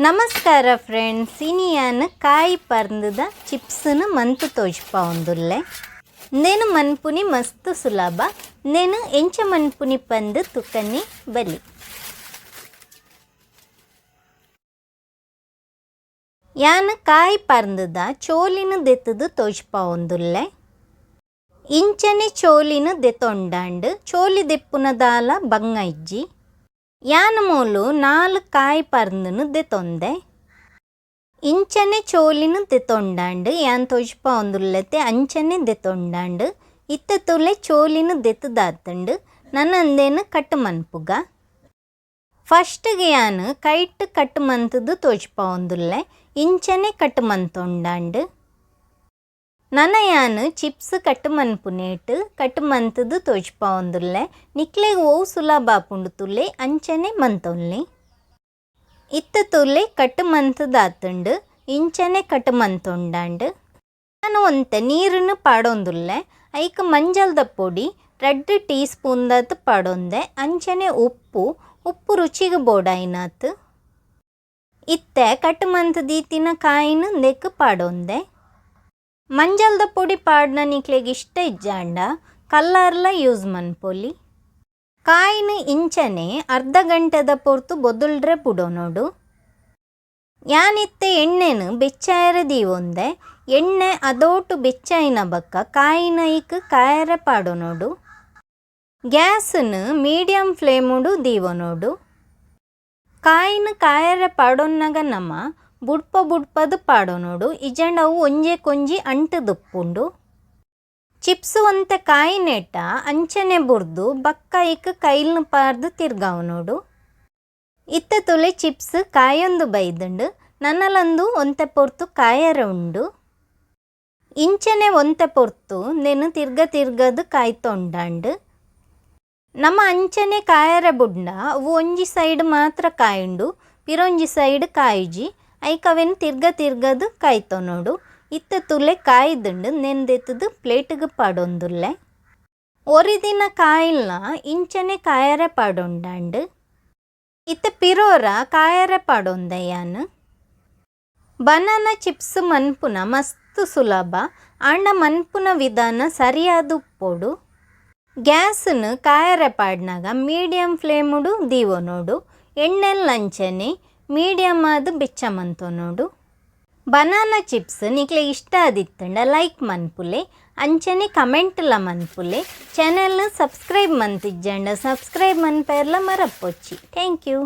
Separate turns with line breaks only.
ನಮಸ್ಕಾರ ಫ್ರೆಂಡ್ಸ್, ಇನಿಯಾನ್ ಕಾಯಿ ಪರ್ಂದದ ಚಿಪ್ಸ್ನ ಮಂತ್ ತೋಜ್ಪಾವೊಂದುಲ್ಲೆ. ನೇನು ಮನ್ಪುನಿ ಮಸ್ತ್ ಸುಲಭ. ನೇನು ಎಂಚ ಮನ್ಪುನಿ ಪಂದ್ ತುಕನ್ನಿ ಬಲಿ. ಯಾನ್ ಕಾಯಿ ಪರ್ಂದದ ಚೋಲಿನ ದೆತ್ತದು ತೋಜ್ಪಾವೊಂದುಲ್ಲೆ. ಇಂಚನೆ ಚೋಲಿನ ದೆತೊಂಡಾಂಡ್ ಚೋಲಿ ದೆಪ್ಪುನ ದಾಲ ಬಂಗ ಇಜ್ಜಿ. ಯಾನ್ ಮೂಲು 4 ಕಾಯಿ ಪರ್ಂದನು ದೆತೊಂದೆ. ಇಂಚನೆ ಚೋಲಿನ ದೆತೊಂಡಾಂಡ್ ಯಾನ್ ತೋಜ್ಪಾವೊಂದುಲ್ಲೆತೆ ಅಂಚನೆ ದೆತೊಂಡಾಂಡ್. ಇತ್ತೆ ತುಲೆ ಚೋಲಿನ ದೆತ್ತದಾತುಂಡು. ನನ ಅಂದೇನು ಕಟ್ ಮನ್ಪುಗ. ಫಸ್ಟ್ಗೆ ಯಾನ್ ಕೈಟ್ ಕಟ್ ಮಂತುದು ತೋಜ್ಪಾವೊಂದುಲ್ಲೆ. ಇಂಚನೆ ಕಟ್ ಮಂತೊಂಡಾಂಡ್. ನನ ಯಾನ್ ಚಿಪ್ಸ್ ಕಟ್ ಮನ್ಪುನೇಟ್ ಕಟ್ ಮಂತುದು ತೋಜ್ಪಾವೊಂದುಲ್ಲೆ. ನಿಕ್ಲೆಗ್ ಒವು ಸುಲಭ ಆಪುಂಡು ತುಲೆ ಅಂಚನೆ ಮಂತೊನ್ಲಿ. ಇತ್ತೆ ತುಲೆ ಕಟ್ ಮಂತುದಾತುಂಡು. ಇಂಚನೆ ಕಟ್ ಮಂತೊಂಡಾಂಡ್. ನಾನು ಒಂತೆ ನೀರನ್ನು ಪಾಡೊಂದುಲ್ಲೆ. ಐಕ್ ಮಂಜಲ್ದ ಪೊಡಿ 2 ಟೀ ಸ್ಪೂನ್ ದಾತ್ ಪಾಡೊಂದೆ. ಅಂಚನೆ ಉಪ್ಪು ಉಪ್ಪು ರುಚಿಗೆ ಬೋಡಾಯಿನಾತ್. ಇತ್ತೆ ಕಟ್ ಮಂತ್ ದೀತಿನ ಕಾಯಿನ ಉಂದೆಕ್ ಪಾಡೊಂದೆ. ಮಂಜಲ್ದ ಪೊಡಿ ಪಾಡ್ನ ನಿಕ್ಲೆಗ್ ಇಷ್ಟ ಇಜ್ಜಾಂಡ ಕಲ್ಲರ್ಲ ಯೂಸ್ ಮನ್ಪೊಲಿ. ಕಾಯಿನ ಇಂಚನೆ ಅರ್ಧ ಗಂಟೆದ ಪೊರ್ತು ಬೊದುಲ್ರೆ ಬುಡೊನೊಡು. ಯಾನಿತ್ತೆ ಎಣ್ಣೆನು ಬೆಚ್ಚಾಯರೆ ದೀವೊಂದೆ. ಎಣ್ಣೆ ಅದೋಟು ಬೆಚ್ಚಾಯಿನ ಬೊಕ್ಕ ಕಾಯಿನ ಐಕ್ ಕಾಯರೆ ಪಾಡೊನೊಡು. ಗ್ಯಾಸ್ನು ಮೀಡಿಯಂ ಫ್ಲೇಮುಡು ದೀವೊನೊಡು. ಕಾಯಿನ ಕಾಯರೆ ಪಾಡೊನ್ನಗ ನಮ ಬುಡ್ಪ ಬುಡ್ಪದು ಪಾಡೊನೊಡು. ಇಜ್ಜಾಂಡ ಅವು ಒಂಜೆ ಕೊಂಜಿ ಅಂಟುದುಪ್ಪುಂಡು. ಚಿಪ್ಸ್ ಒಂತೆ ಕಾಯಿನೆಟ ಅಂಚನೆ ಬುರ್ದು ಬೊಕ್ಕ ಐಕ್ ಕೈಲ್ನ ಪಾರ್ದು ತಿರ್ಗಾವನೋಡು. ಇತ್ತೆ ತುಲೆ ಚಿಪ್ಸ್ ಕಾಯೊಂದು ಬೈದುಂಡು. ನನಲಂದು ಒಂತೆ ಪೊರ್ತು ಕಾಯರೆ ಉಂಡು. ಇಂಚನೆ ಒಂತೆ ಪೊರ್ತು ನೆನ್ ತಿರ್ಗ ತಿರ್ಗದು ಕಾಯ್ತೊಂಡಾಂಡ್. ನಮ ಅಂಚನೆ ಕಾಯರೆ ಬುಡ್ಂಡ ಅವು ಒಂಜಿ ಸೈಡ್ ಮಾತ್ರ ಕಾಯುಂಡು, ಪಿರೊಂಜಿ ಸೈಡ್ ಕಾಯುಜಿ. ಐಕ್ ಅವೆನ್ ತಿರ್ಗ ತಿರ್ಗದು ಕಾಯ್ತೊನೊಡು. ಇತ್ತೆ ತುಲೆ ಕಾಯ್ದುಂಡು. ನೆನ್ ದೆತ್ತುದು ಪ್ಲೇಟ್ಗ್ ಪಾಡೊಂದುಲ್ಲೆ. ಒರಿದಿನ ಕಾಯಿಲ್ನ ಇಂಚನೆ ಕಾಯರೆ ಪಾಡೊಂಡಾಂಡ್. ಇತ್ತೆ ಪಿರೋರ ಕಾಯರೆ ಪಾಡೊಂದೆ ಯಾನ್. ಬನಾನಾ ಚಿಪ್ಸ್ ಮನ್ಪುನ ಮಸ್ತ್ ಸುಲಭ. ಆಂಡ ಮನ್ಪುನ ವಿಧಾನ ಸರಿಯಾದ ಉಪ್ಪೊಡು. ಗ್ಯಾಸ್ನು ಕಾಯರೆ ಪಾಡ್ನಗ ಮೀಡಿಯಂ ಫ್ಲೇಮುಡು ದೀವೊನೊಡು. ಎಣ್ಣೆಲ್ ಅಂಚನೆ ಮೀಡಿಯಂ ಆದ್ ಬೆಚ್ಚ ಮಂತೊನೊಡು. ಬನಾನಾ ಚಿಪ್ಸ್ ನಿಕ್ಲೆಗ್ ಇಷ್ಟ ಆದಿತ್ತುಂಡ ಲೈಕ್ ಮನ್ಪುಲೆ. ಅಂಚನೆ ಕಮೆಂಟ್ಲ ಮನ್ಪುಲೆ. ಚಾನೆಲ್ನ ಸಬ್ಸ್ಕ್ರೈಬ್ ಮಂತಿಜ್ಜಂಡ ಸಬ್ಸ್ಕ್ರೈಬ್ ಮನ್ಪೆರ್ಲ ಮರಪೊಚ್ಚಿ. Thank you.